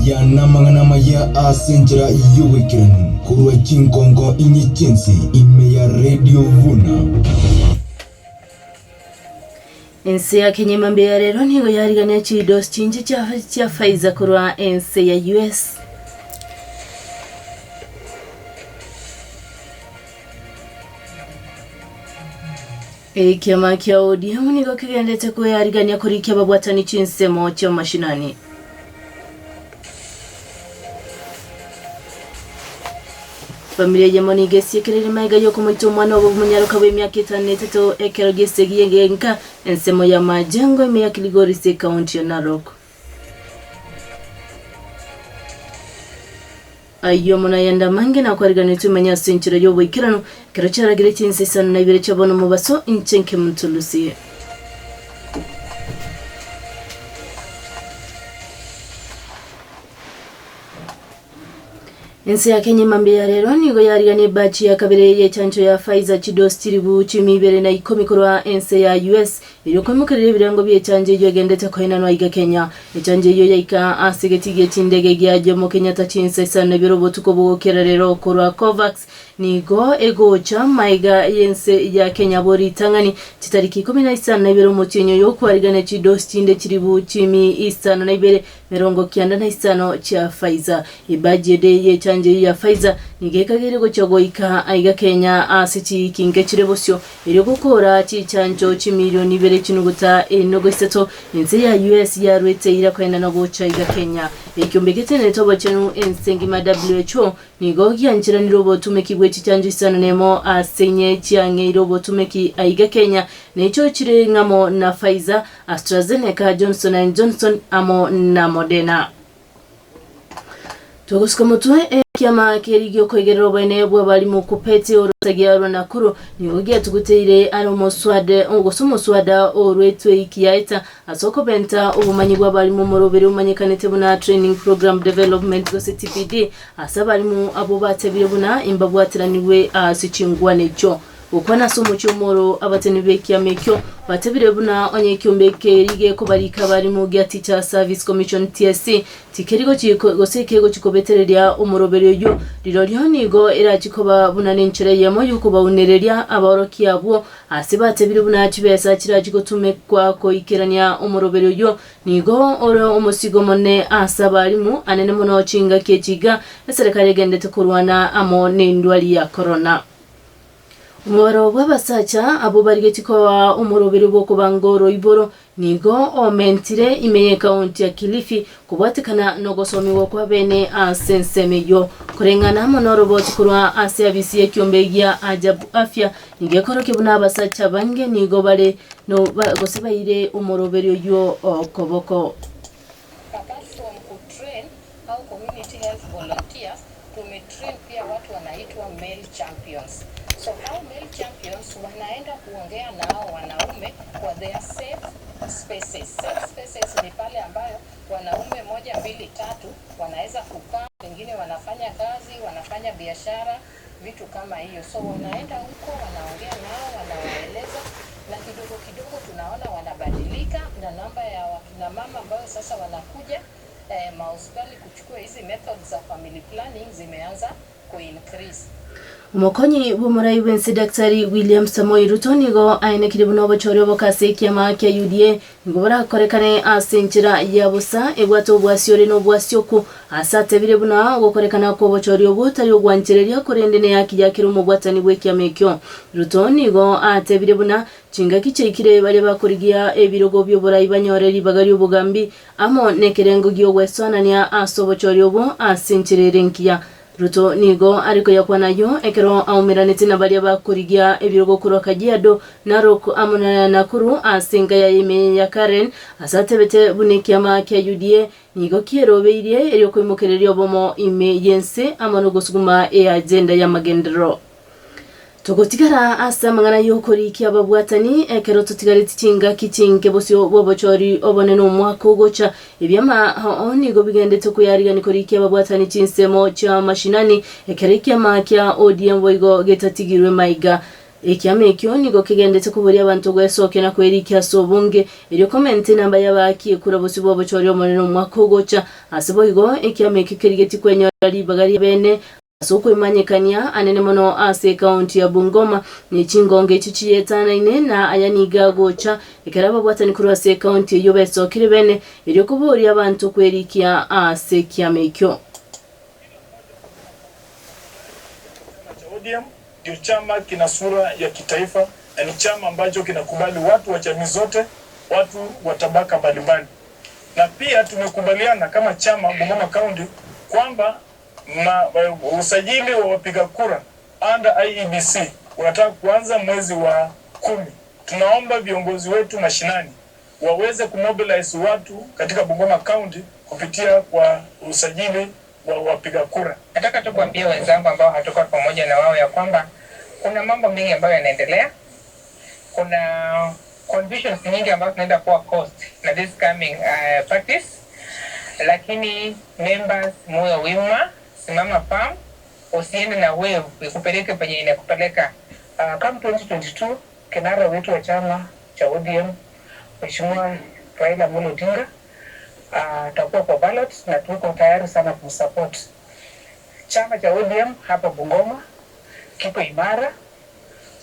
Aya namang'ana amaya ase enchera y'oboikeranu korwa chinkongo inye chi'ense ime ya Radio Vuna. Ense ya Kenya mambia ya rero nigo yarigania chidosi chinche chia Pfizer korwa ense ya US. Ekiama kia ODM nigo kegenderete kwearigania korikia ababwatani chinsemo chi'amashinani. Familia eyemo nigo esiekereire magega y'okomoita omwana obo omonyaroka bw'emiaka etano na etato ekero gi'esegi y'egenka ensemo ya Majengo ime ya Kilgoris ekaunti ya Narok. Ayio amo nayande amange nakwariganetwe imanye ase enchera y'oboikeranu, ekero chiaragire chinsa isano na ibere chia bono mobaso, inche nkemonto Lusia. Ense ya Kenya emambia ya rero nigo yarigania ebachi ya kabere y'echancho ya Pfizer chidosi chilifu chimi ibere na ikomi korwa ense ya US Erio koimokereria ebirengo bi'echanjo eyio egendete koenanwa aiga Kenya. Echanjo eyio yaika ase egetii gie chindege gia Jomo Kenyatta chinsa isano na ibere obotuko bogokera rero korwa Covax nigo egocha maega y'ense ya Kenya bo ritang'ani chitariki ikomi na isano na ibere omotienyi oyo okwarigania chidosi chinde chiribu chimi isano na ibere merongo kianda na isano chia Pfizer. Ebaji ende y'echanjo eyio ya Pfizer nigo ekageire gochia goika aiga Kenya ase chiiki inke chire bosio Erio gokora chichancho chimilioni ibere chinuguta enogo isato, ense ya US yarwete eira koenana gocha iga Kenya. Ekiombe getenenete obochenu ense engima WHO nigo giancheranire obotumeki bwe chichanjo isano nemo ase inye chiang'eire obotumeki aiga Kenya, necho chire ng'amo na Pfizer, AstraZeneca, Johnson and Johnson amo na Moderna. Togosuka motwe ekiama keria giokoigerera oboene bw'abarimu Kuppet orosagia rwa Nakuru nigo giatuguteire are omoswada gose omoswada orwetwe eiki yaeta ase okobenta obomanyi bw'abarimu omoroberi omanyekanete buna Training Program Development gose TPD ase abarimu abwo batebire buna imbabwateranigwe ase chingwana echio. Gokwana ase omochie omoro abatemi b'ekiama ekio batebire buna onye ekiombe keria gekobarika abarimu gia Teachers Service Commission, TSC, tikeri gochi gose kegochi kobetereria omoroberio oyio, rirorio nigo erachi koba buna nenchera eyemo y'okobaunereria abaorokia abwo ase batebire buna chibesa chirachi gotumekwa koikerania omoroberio oyio nigo ore omosigo omonene ase abarimu anene mono chingaki echi iga eserekari egendete korwana amo nendwari ya korona. Omobaro bw'abasacha abwo barigetie koa omoroberio bw'okobanga oroiboro nigo omentire ime y'ekaunti ya Kilifi kobwatekana nogosomigwa kw'abene ase ensemo eyio. Koreng'ana amo noroboti korwa ase abisi y'ekiombe gia Ajabu Afya nigo ekorokia buna abasacha abange nigo bare no gose baire omoroberio oyio okoboko. Apart from ku train hao community health volunteers tume train pia watu wanaitwa male champions. So hao male champions wanaenda kuongea na hao wanaume kwa their safe spaces. Safe spaces ni pale ambayo wanaume moja, mbili, tatu wanaweza kukaa, pengine wanafanya kazi, wanafanya biashara, vitu kama hiyo. So wanaenda huko, wanaongea nao, wanawaeleza na kidogo kidogo tunaona wanabadilika, na namba ya wakina mama ambayo sasa wanakuja eh, mahospitali kuchukua hizi methods za family planning zimeanza kuincrease. Omokonyi bw'omorai bw'ense Daktari William Samoei Ruto nigo aenekire buna obochori oboka ase ekiama kia UDA nigo borakorekane ase enchera ya bosa ebwate obwasi ore nobwasioku ase atebire buna ogokorekana kw'obochori obwo tari ogwanchereria korende neyaki ya kera omobwatani bw'ekiama ekio. Ruto nigo atebire buna chingaki chiaikire baria bakorigia ebirogo bi'oborai banyore ribaga ri'obogambi amo nekerengo gi'ogwesoanania ase obochori obwo ase enchera ere engiya. Ruto nigo are koyakwana ayio ekero aumeranete na baria bakorigia ebirogo korwa Kajiado, Narok amo na Nakuru ase enka yaye ime ya Karen, ase atebete buna ekiama kia UDA nigo kierobeirie erio koimokereria obomo ime y'ense amo nogosuguma eagenda y'amagenderero. Togotigara ase amang'ana y'okorikia ababwatani ekero totigareti chingaki chinke bosio bw'obochori obonene omwaka ogocha. Ebiama oo nigo bigendete koyarigani korikia ababwatani chinsemo chia mashinani ekero ekiama kia ODM boigo getatigirwe maiga. Ekiama ekio nigo kegendete koboria abanto gwesokia na kwerikia ase obonge, erio komenta enamba y'abaaki ekura bosio bw'obochori omonene omwaka ogocha. Ase boigo, ekiama ekio kerigetie kwenyorera ribaga ri'ebeene ase okwemanyekania anene mono ase ekaunti ya Bungoma, ne chingongo echio chiyetanaine, na aya nigo agocha ekero ababwatani korwa ase ekaunti eyio besokire bene, erio koboria abanto kwerikia ase ekiama ekio. Chama cha ODM ndio chama kina sura ya kitaifa na ni chama ambacho kinakubali watu wa jamii zote, watu wa tabaka mbalimbali. Na pia tumekubaliana kama chama Bungoma County kwamba ma, usajili wa wapiga kura under IEBC unataka kuanza mwezi wa 10. Tunaomba viongozi wetu mashinani waweze kumobilize watu katika Bungoma County kupitia kwa usajili wa wapiga kura. Nataka tu kuambia wenzangu ambao hatuko pamoja na wao ya kwamba kuna mambo mengi ambayo yanaendelea. Kuna conditions nyingi ambazo tunaenda kuwa cost na this coming parties, lakini members, moyo wima, simama firm, usiende na wave ikupeleke penye inakupeleka. Come 2022 kinara wetu wa chama cha ODM Mheshimiwa Raila Amolo Odinga atakuwa kwa ballot na tuko tayari sana kumsupport. Chama cha ODM hapa Bungoma kiko imara.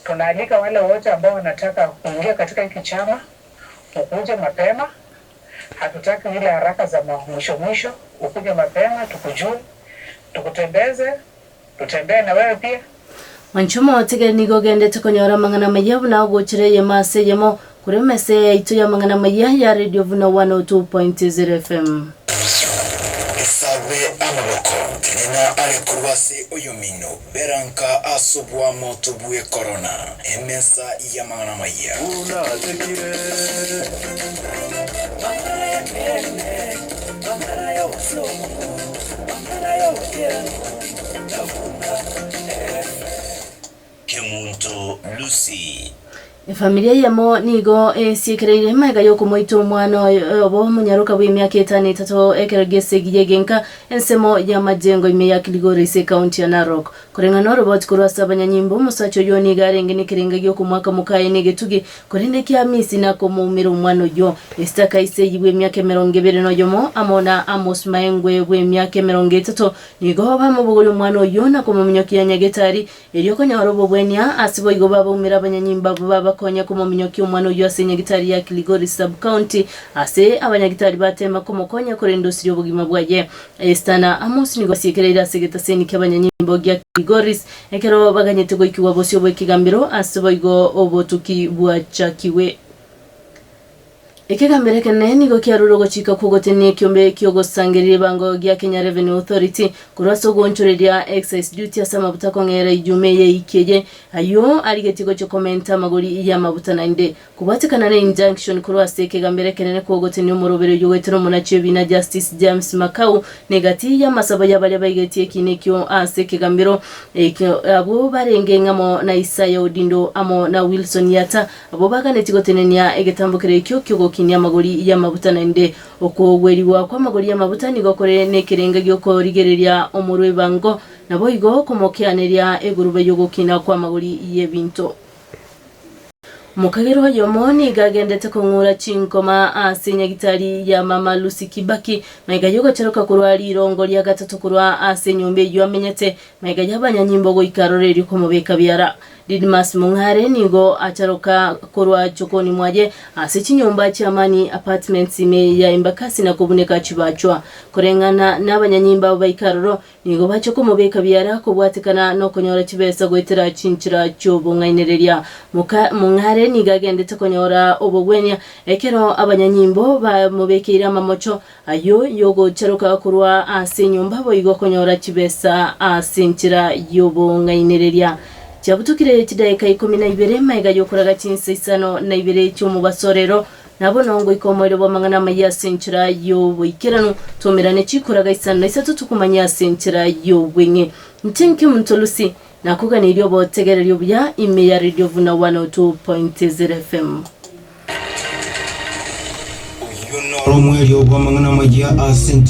Tunaalika wale wote ambao wanataka kuingia katika hiki chama ukuje mapema. Hatutaki ile haraka za mwisho mwisho, ukuje mapema tukujue, tukutembeze, tutembee na wewe pia. Mwanche omotegeri nigo ogendete konyora amang'ana amaya buna ogochera eyemo ase eyemo korwa emesa yaito y'amang'ana amaya ya Radio Vuna 102.0 FM. Esabe amaboko, tenena are korwa ase oyomino, bera nka ase oboamoto bw'ekorona, emesa y'amang'ana amaya. Kemunto Lucy. Efamilia eyemo nigo esiekereire magega y'okomoita omwana obo omonyaroka bw'emiaka etano etato ekero gi'esegi y'egenka ensemo y'amajengo ime ya Kilgoris ase ekaunti ya Narok. Koreng'ana noroboti korwa ase abanyanyimbo, omosacha oyio nigo arenge nekerenga gi'okomoaka mokaye negetugi, korende kiamisi nakomoumera omwana oyio. Esther Kaisei bw'emiaka 21 amo na Amos Maengwe bw'emiaka 30 nigo bamobogoria omwana oyio na komominyokia nyagetari Erio okonyora obobwenia, ase boigo babaumera abanyanyimbo abwo babakonya komominyokia omwana oyio ase enyagitari ya Kilgoris Sub-County, ase abanyagitari bateema komokonya korenda osirie obogima bwaye. Esther na Amos nigo basiekereire ase egetaseni ki'abanyanyimbo gia Kilgoris ekero baganyete goikigwa bosio bw'ekegambero ase boigo obotuki bwachakigwe. Ekegambero ekenene nigo kiarure ogochika kw'ogotenia ekiombe ki'ogosangereria ebango gia Kenya Revenue Authority korwa ase ogoonchoreria excise duty ase amabuta kong'era ijuma eye eiki eye, ayio arigetie gochia komenta amagori y'amabuta naende. Kobwatekana ne injunction korwa ase ekegambero ekenene kw'ogotenia omoroberi oyio goetera omonachi w'ebina Justice James Makau negati y'amasabo y'abaria baigetie ekiina ekio ase ekegambero ekio abwo barenge ng'amo na Isaiah Odindo amo na Wilson Yatta Abwo baganetie gotenenia egetambo keria ekio ki'ogokinia amagori y'amabuta naende okogwerigwa kw'amagori y'amabuta nigo kore nekerenga gi'okorigereria omorwebango, naboigo komokeaneria egurube y'ogokina kw'amagori y'ebinto. Omokagera oyomo nigo agendete kong'ura chinkoma ase nyagitari ya Mama Lucy Kibaki, magega y'ogocharoka korwa rirongo ria gatato korwa ase enyomba eyio amenyete, magega y'abanyanyimbo goika arore erio komobeka biara. Didmus Mong'are nigo acharoka korwa chokoni mwaye ase chinyomba chi'Amani Apartments ime ya Embakasi na kobuneka chibachwa. Koreng'ana nabanyanyimba abo baika aroro, nigo bacha komobeka biara kobwatekana nokonyora chibesa goetera chinchera chi'obong'ainereria. Moka Mong'are nigo agendete konyora obogwenia ekero abanyanyimbo bamobekeire amamocho ayio yogocharoka korwa ase enyomba boigo konyora chibesa ase enchera y'obong'ainereria. Chiabutokire chidaeka 12 magega y'okoraga chinsa 52 chi'omobaso rero, na bono ngoika omoerio bw'amang'ana amaya ase enchera y'oboikeranu, twaumerane chikoraga 53 tokomanye ase enchera y'obweng'e. Inche nkemonto Lucy, nakoganeirie obotegereri obuya ime ya Radio Vuna 102.0 FM. Oyio noro omoerio bw'amang'ana amaya ase enchera.